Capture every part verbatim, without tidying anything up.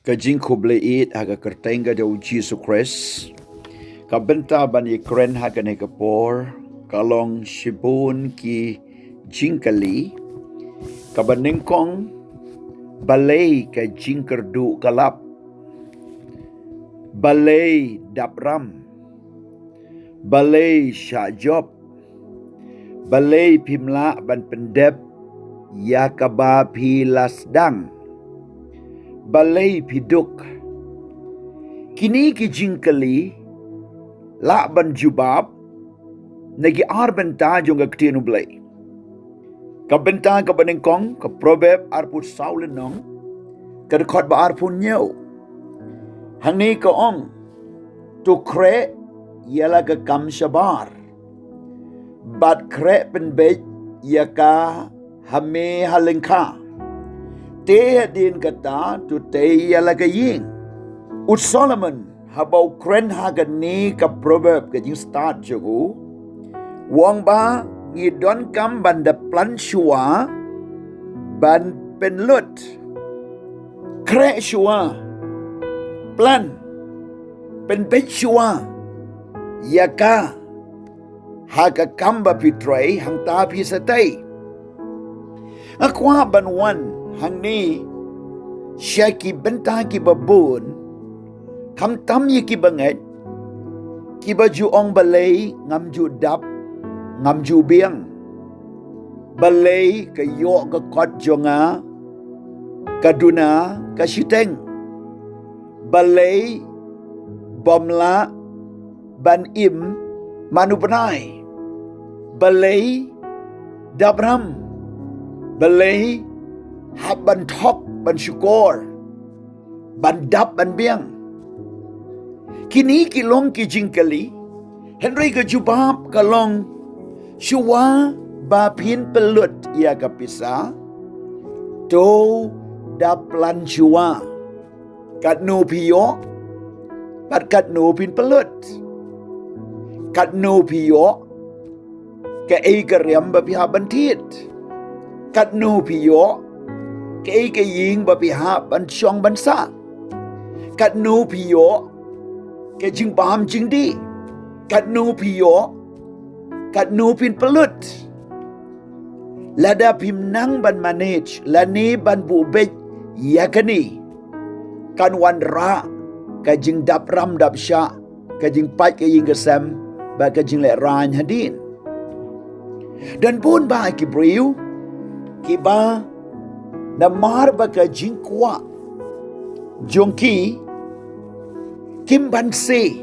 Ka jingkhublei ïeit ha ka kyrteng ka jong u Jisu Khrist. Ka bynta ban ïakren ha kane ka por ka long shibun ki jingkylli. Kaba nyngkong, balei ka jingkyrduh ka lap? Balei dap ram? Balei shah jop? Balei phim lah ban pyndep ïa kaba phi la sdang? Balei phi duk? Kine ki jingkylli lah ban jubab na ki ar bynta jong ka ktien U Blei. Ka bynta kaba nyngkong, ka Proverb arphew saw lynnong, ka dkhot ba arphew hynñiew. Hangne ka ong, to khreh ïa la ka kam shabar, bad khreh pynbeit ïa ka ha me ha lyngkha. Te hadien kata to tei ïa la ka ïing. U Solomon haba u kren ha kane ka Proverb, ka jingstad jong u, u ong ba ngi donkam ban da plan shuwa ban pynlut. Khreh shuwa, plan, pynbeit shuwa ïa ka ha ka kam ba phi trei, hangta phi sa tei. Nga kwah ban wan hangne sha ki bynta kiba bun, khamtam ïa kiba ngeit, kiba ju ong, balei ngam ju dap, ngam ju biang? Balei ka ïoh ka kot jong nga ka duna ka shiteng? Balei bym lah ban im man u bnai? Balei dap ram? Balei hap ban thok ban shukor, ban dap ban biang? Kine ki long ki jingkylli, hynrei ka jubab ka long, shuwa ba phin pynlut ïa ka pisa, to da plan shuwa katno phi ïoh bad katno phin pynlut. Katno phi ïoh kaei ka riam ba phi hap ban thied. Katno phi ïoh kaei ka ïing ba phi hap ban shong ban sah. Katno phi ïoh ka jingbam jingdih. Katno phi ïoh, katno phin pynlut. Lada phim nang ban manage lane ban buh beit ïa kane, kan wanrah ka jingdap ram dap shah, ka jingpait ka ïing ka sem bad ka jinglehrain hadien. Don bun bah ki briew kiba namar ba ka jingkwah jong ki kim banse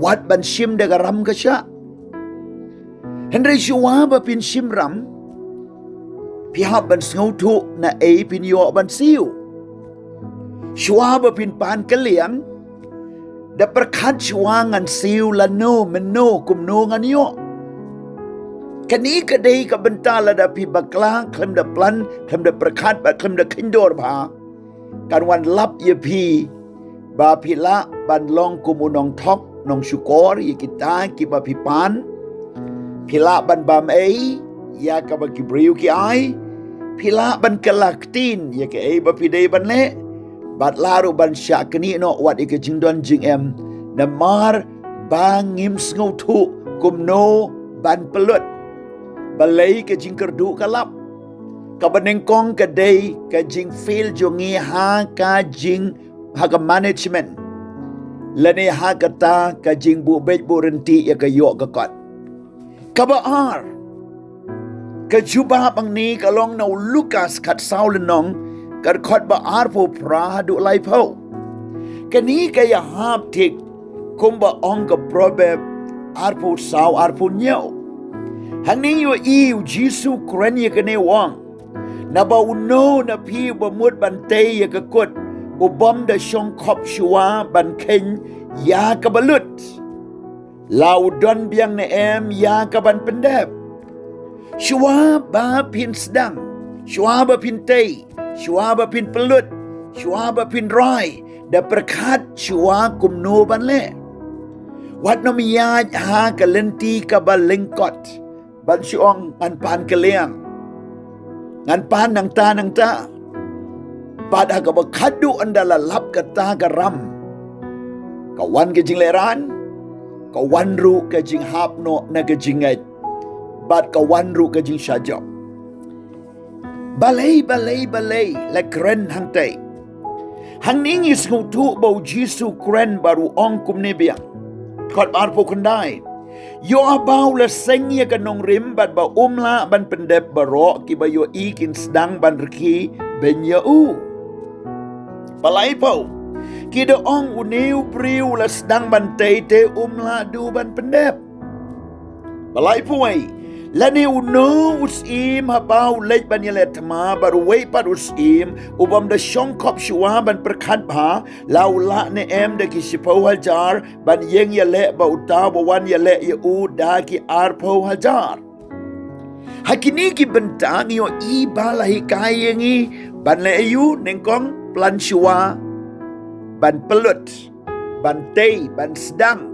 wat ban shim da ka ram ka shah. Hynrei shuwa ba phin shim ram, phi hap ban sngewthuh naei phin ïoh ban siew. Shuwa ba phin pan kylliang, da pyrkhat shuwa ngan siew lano mynno kumno ngan ïoh. Kane ka dei ka bynta lada phi bakla khlem da plan, khlem da pyrkhat bad khlem da khyndiat bha, kan wan lap ïa phi ba phi lah ban long kum u nongthok nongshukor ïa kita kiba phi pan. Phi lah ban bam ei ïa kaba ki briew ki ai. Phi lah ban kylla ktien ïa kaei ba phi dei ban leh, bad lah ruh ban shah knieh noh wat ïa ka jingdon jingem, namar ba ngim sngewthuh kumno ban pynlut. Balei ka jingkyrduh ka lap? Kaba nyngkong ka dei ka jingfail jong ngi ha ka jing, ha ka management, lane ha kata ka jingbuh beit buh rynti ïa ka ïoh ka kot. Kaba ar, ka jubab hangne ka long na u Lukas khatsaw lynnong, ka dkhot ba arphew phra haduh laiphew. Kane ka ïahap thik kumba ong ka Proverb arphew saw arphew hynñiew. Hangne ïohi u Jisu kren ïa kane u ong, naba uno na phi uba mut ban tei ïa ka kut u bym da shong khop shuwa ban kheiñ ïa kaba lut? La u don biang ne em ïa ka ban pyndep? Shuwa ba phin sdang, shuwa ba phin tei, shuwa ba phin pynlut, shuwa ba phin rai, da pyrkhat shuwa kumno ban leh. Wat nym ïaid ha ka lynti kaba lyngkot ban shu ong ngan pan kylliang, ngan pan nangta nangta. Bad ha kaba khadduh ynda la lap kata ka ram, ka wan ka jinglehrain, ka wan ruh ka jinghap noh na ka jingngeit, bad ka wan ruh ka jingshah jop. Balei, balei, balei la kren hangtei? Hangne ngi sngewthuh ba u Jisu kren bad u ong kumne biang. Kot arphew khyndai. Ïoh haba u la seng ïa ka nongrim bad ba um lah ban pyndep, baroh kiba ïohi kin sdang ban rkhie beiñ ïa u. Ba laiphew. Ki da ong, une u briew u la sdang ban tei te um lah du ban pyndep. Ba laiphew wei. Lane uno u syiem haba u leit ban ïaleh thma bad uwei pat u syiem u bym da shongkop shuwa ban pyrkhat bha, la u lah ne em da ki shiphew hajar ban ïeng ïaleh bad uta uba wan ïaleh ïa u da ki arphew hajar? Ha kine ki bynta ngi ïohi ba la hikai ïa ngi ban leh aïu? Nyngkong, plan shuwa ban pynlut, ban tei, ban sdang.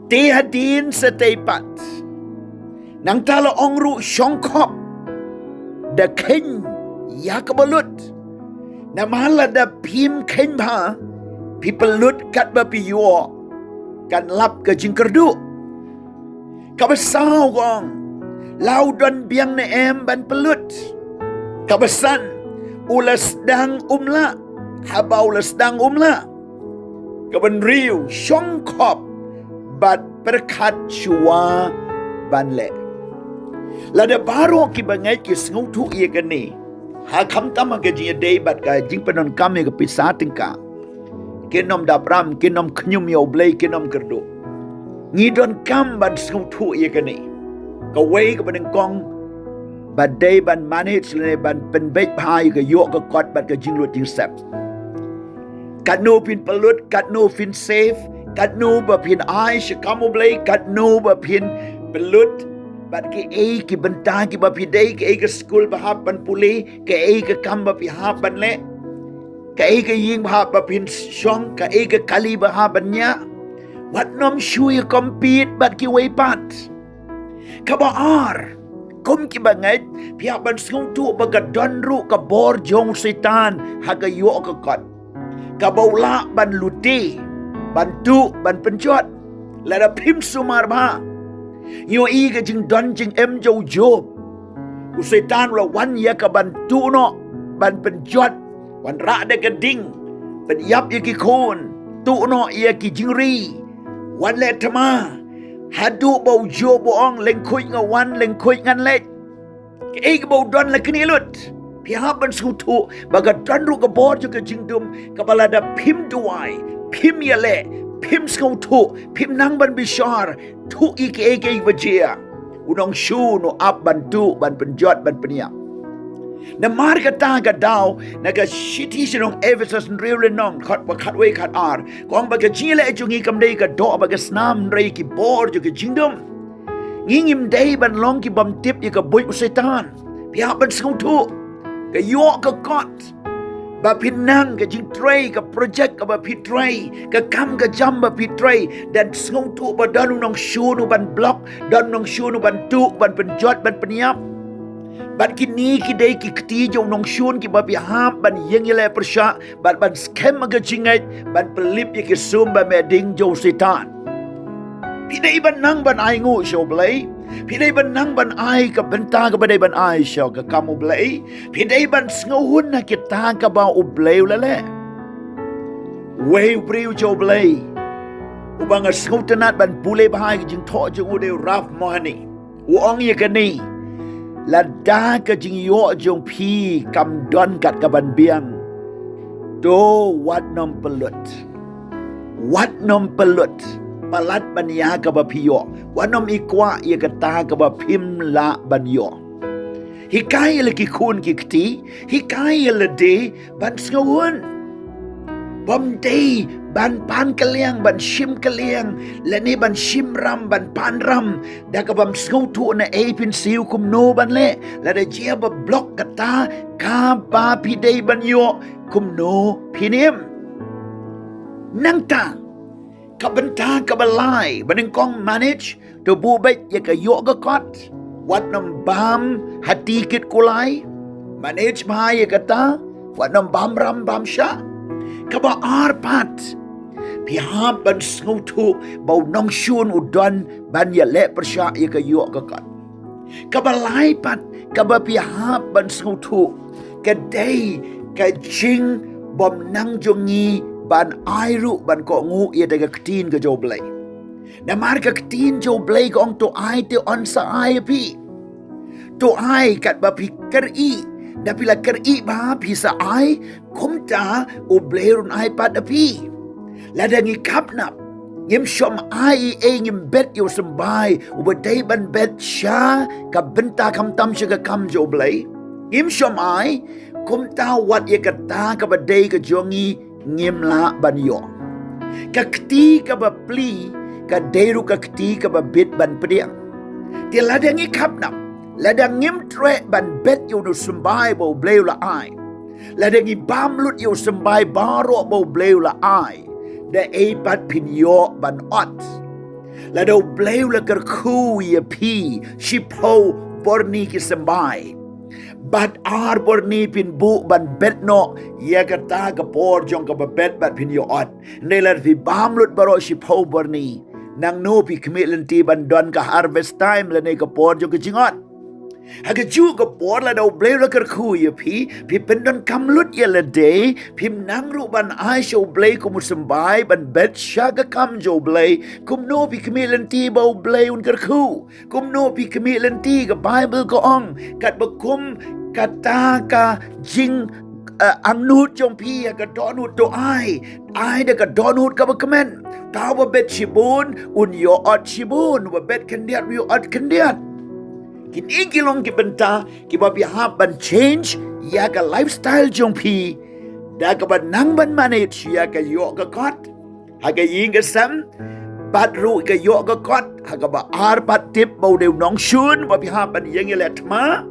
Te hadien sa tei pat, nangta la ong ruh, shongkop da kheiñ ïa kaba lut. Namar lada phim kheiñ bha, phi pynlut katba phi ïoh, kan lap ka jingkyrduh. Kaba saw ka ong, la u don biang ne em ban pynlut? Kaba san, u la sdang um lah? Haba u la sdang um lah? Kaba hynriew, shongkop bad pyrkhat shuwa ban leh. Lada baroh kiba ngeit ki sngewthuh ïa kane, ha khamtam ha ka jingïadei bad ka jingpyndonkam ïa ka pisa tyngka, kin ym dap ram, kin ym khñium ïa U Blei, kin ym kyrduh. Ngi donkam ban sngewthuh ïa kane. Kawei kaba nyngkong, ba dei ban manage lane ban pynbeit bha ïa ka ïoh ka kot bad ka jinglut jingsep. Katno phin pynlut, katno phin save, katno ba phin ai sha kam U Blei, katno ba phin pynlut, bad kiei ki bynta kiba phi dei, kiei ka skul ba hap ban pule, kiei ka kam ba phi hap ban leh, kaei ka ïing ba hap ba phin shong, kaei ka kali ba hap ban ñiah. Wat nym shu ïa compete bad kiwei pat. Kaba ar, kum kiba ngeit, phi hap ban sngewthuh ba ka don ruh ka bor jong u Soitan ha ka ïoh ka kot, kaba u lah ban lute, ban tuh, ban pynjot. Lada phim sumar bha, ngi ïohi ka jingdon jingem jong u Job. U Soitan u la wan ïa ka ban tuh noh, ban pynjot, wanrah da ka ding, pynïap ïa ki khun, tuh noh ïa ki jingri, wan leh thma. Haduh ba u Job u ong, lyngkhuid nga wan, lyngkhuid ngan leit. Kaei kaba u don la kane lut? Phi hap ban sngewthuh ba ka don ruh ka bor jong ka jingdum, kaba lada phim duwai, phim ïaleh, phim sngewthuh, phim nang ban bishar, thuh ïa kiei kiei ba jia, u nongshun u ap ban tuh, ban pynjot, ban pynïap. Namar kata ka daw, na ka shithi sha ki nong Ephesus hynriew lynnong, khat ba khatwei khatar, ka ong ba ka jingïaleh jong ngi kam dei ka doh bad ka snam, hynrei ki bor jong ka jingdum. Ngi ngim dei ban long ki bym tip ïa ka buit u Soitan. Phi hap ban sngewthuh, ka ïoh ka kot, ba phin nang, ka jingtrei, ka project kaba phi trei, ka kam ka jam ba phi trei, dan sngewthuh ba don u nongshun u ban block, don u nongshun u ban tuh, ban pynjot, ban pynïap. Bad kine ki dei ki kti jong u nongshun kiba phi hap ban ïeng ïaleh pyrshah, bad ban skhem ha ka jingngeit, ban pynlip ïa ki sum ba meh ding jong u Soitan. Phi dei ban nang ban ai nguh sha U Blei. Phi dei ban nang ban ai ka bynta kaba dei ban ai sha ka kam U Blei. Phi dei ban sngewhun na kita kaba U Blei u la leh. Wei u briew jong U Blei uba nga sngewtynnat ban pule bha ïa ka jingthoh jong u dei u Ralph Mahoney. U ong ïa kane, lada ka jingïoh jong phi kam don kat ka ban biang, to wat nym pynlut. Wat nym pynlut. Palat ban ïa kaba phi ïoh. Wat nym ïa kwah ïa kata kaba phim lah ban ïoh. Hikai ïa la ki khun ki kti, hikai ïa lade ban sngewhun. Bym dei ban pan kylliang, ban shim kylliang, lane ban shim ram, ban pan ram da ka bym sngewthuh naei phin siew, kumno ban leh, lada jia ba block kata kaba phi dei ban ïoh, kumno phin im. Nangta ka bynta kaba lai, ba nyngkong manage, to buh beit ïa ka ïoh ka kot. Wat nym bam ha ti kit kulai. Manage bha ïa kata. wat nym bam ram bam shah. Kaba ar pat, phi hap ban sngewthuh ba u nongshun u don ban ïaleh pyrshah ïa ka ïoh ka kot. Kaba lai pat, kaba phi hap ban sngewthuh, ka dei ka jingbymnang jong ngi ban ai ruh ban kohnguh ïa da ka ktien ka jong U Blei. Namar ka ktien jong U Blei ka ong to ai te yn sa ai ïa phi. To ai katba phi kyrïh, da phi la kyrïh ba phi sa ai, kumta U Blei un ai pat ïa phi. Lada ngi khapnap, ngim shym ai ei ei, ngim bet ïa u symbai uba dei ban bet sha ka bynta khamtam sha ka kam jong U Blei. Ngim shym ai, kumta wat ïa kata kaba dei ka jong ngi ngim lah ban ïoh. Ka kti kaba pli ka dei ruh ka kti kaba bit ban pdiang. Te lada ngi khapnap, lada ngim treh ban bet ïa u symbai ba U Blei u la ai, lada ngi bam lut ïa u symbai baroh ba U Blei u la ai, da ei pat phin ïoh ban ot? Lada U Blei u la kyrkhu ïa phi shiphew byrni ki symbai, bad ar byrni phin buh ban bet noh ïa kata ka por jong kaba bet bad phin ïoh ot. Hynrei lada phi bam lut baroh shiphew byrni, nangno phi khmih lynti ban don ka harvest time lane ka por jong ka jingot? Ha kajuh ka por lada U Blei u la kyrkhu ïa phi, phi pyndonkam lut ïa lade, phim nang ruh ban ai sha U Blei kum u symbai ban bet sha ka kam jong U Blei, kumno phi khmih lynti ba U Blei un kyrkhu? Kumno phi khmih lynti? Ka Baibl ka ong, katba kum kata ka jing, eh, angnud jong phi ha ka dohnud, to ai, ai da ka dohnud kaba kmen. Uta uba bet shibun un ïoh ot shibun, uba bet khyndiat un ïoh ot khyndiat. Kine ki long ki bynta kiba phi hap ban change ïa ka lifestyle jong phi, da kaba nang ban manage ïa ka ïoh ka kot ha ka ïing ka sem, bad ruh ka ïoh ka kot. Ha kaba ar pat, tip ba u dei u nongshun ba phi hap ban ïeng ïaleh thma.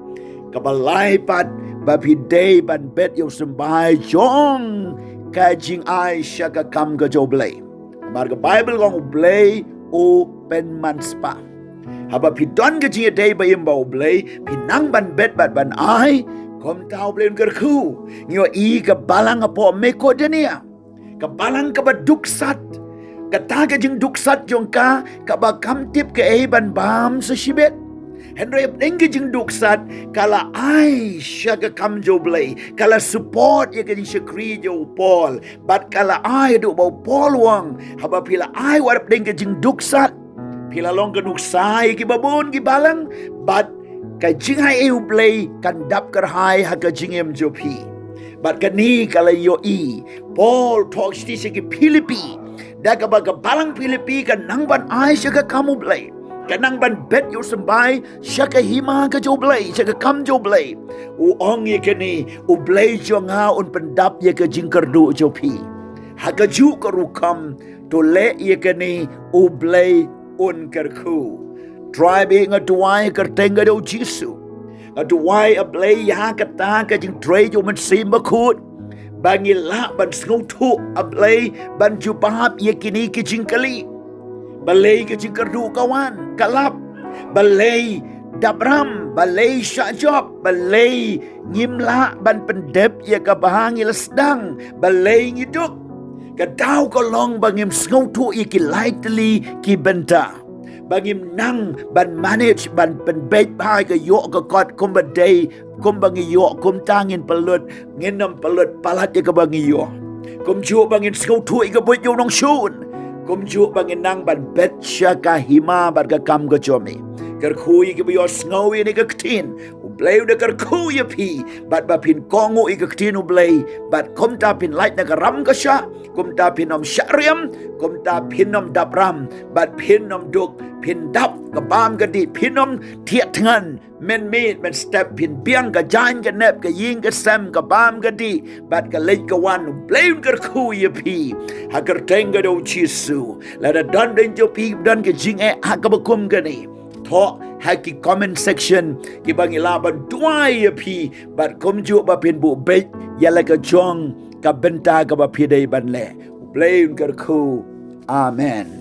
Kaba lai pat, ba phi dei ban bet ïa u symbai jong ka jingai sha ka kam ka jong U Blei. Namar ka Baibl ka ong U Blei u pynman spah. Haba phi don ka jingïadei ba im bad U Blei, phi nang ban bet bad ban ai, kumta U Blei un kyrkhu. Ngi ïohi ka balang hapoh Makedonia, ka balang kaba duksat. Kata ka jingduksat jong ka, kaba kam tip kaei ban bam sa shibit. Hynrei hapdeng ka jingduksat, ka la ai sha ka kam jong U Blei, ka la support ïa ka jingshakri jong u Paul, bad ka la ai haduh ba u Paul u ong, haba phi la ai wat hapdeng ka jingduksat, phi la long ka nuksa ïa kiba bun ki balang, bad ka jingai ei U Blei kan dap kyrhai ha ka jingim jong phi. Bad kane ka la ïohi Paul, thoh shiti sha ki Philippi, da kaba ka balang Philippi ka nang ban ai sha ka kam U Blei, ka nang ban bet ïa u symbai sha ka hima ka jong U Blei, sha ka kam jong U Blei. U ong ïa kane, U Blei jong nga un pyndap ïa ka jingkyrduh jong phi. Ha kajuh ka rukom, to leh ïa kane, U Blei un kyrkhu. Trai bad nga duwai ha ka kyrteng ka jong U Jisu. Nga duwai, A Blei, ïa kata ka jingtrei jong U Mynsiem Bakhuid, ba ngin lah ban sngewthuh, A Blei, ban jubab ïa kine ki jingkylli. Balei ka jingkyrduh ka wan, ka lap? Balei dap ram? Balei shah jop? Balei ngim lah ban pyndep ïa kaba ngi la sdang? Balei ngi duk? Ka daw ka long ba ngim sngewthuh ïa ki lai tylli ki bynta, ba ngim nang ban manage, ban pynbeit bha ïa ka ïoh ka kot kumba dei, kumba ngi ïoh. Kumta ngin pynlut, ngin ym pynlut palat ïa kaba ngi ïoh. Kumjuh ba ngin sngewthuh ïa ka buit jong u nongshun. Kumjuh ba ngin nang ban bet sha ka hima bad ka kam ka jong me. Kyrkhu ïa kiba ïohsngew ïa kane ka ktien. U Blei u da kyrkhu ïa phi, bad ba phin kohnguh ïa ka ktien U Blei, bad kumta phin lait na ka ram ka shah, kumta phin ym shah riam, kumta phin ym dap ram, bad phin ym duk, phin dap ka bam ka dih, phin ym thiah thngan, mynmiet mynstep phin biang, ka jaiñ ka nep, ka ïing ka sem, ka bam ka dih, bad ka leit ka wan. U Blei un kyrkhu ïa phi ha ka kyrteng ka jong U Jisu. Lada don dang jong phi don ka jingeh ha kaba kum kane, thoh ha ki comment section, kiba ngi lah ban duwai ïa phi, bad kumjuh ba phin buh beit ïa la ka jong ka bynta kaba phi dei ban leh. U Blei un kyrkhu. Amen.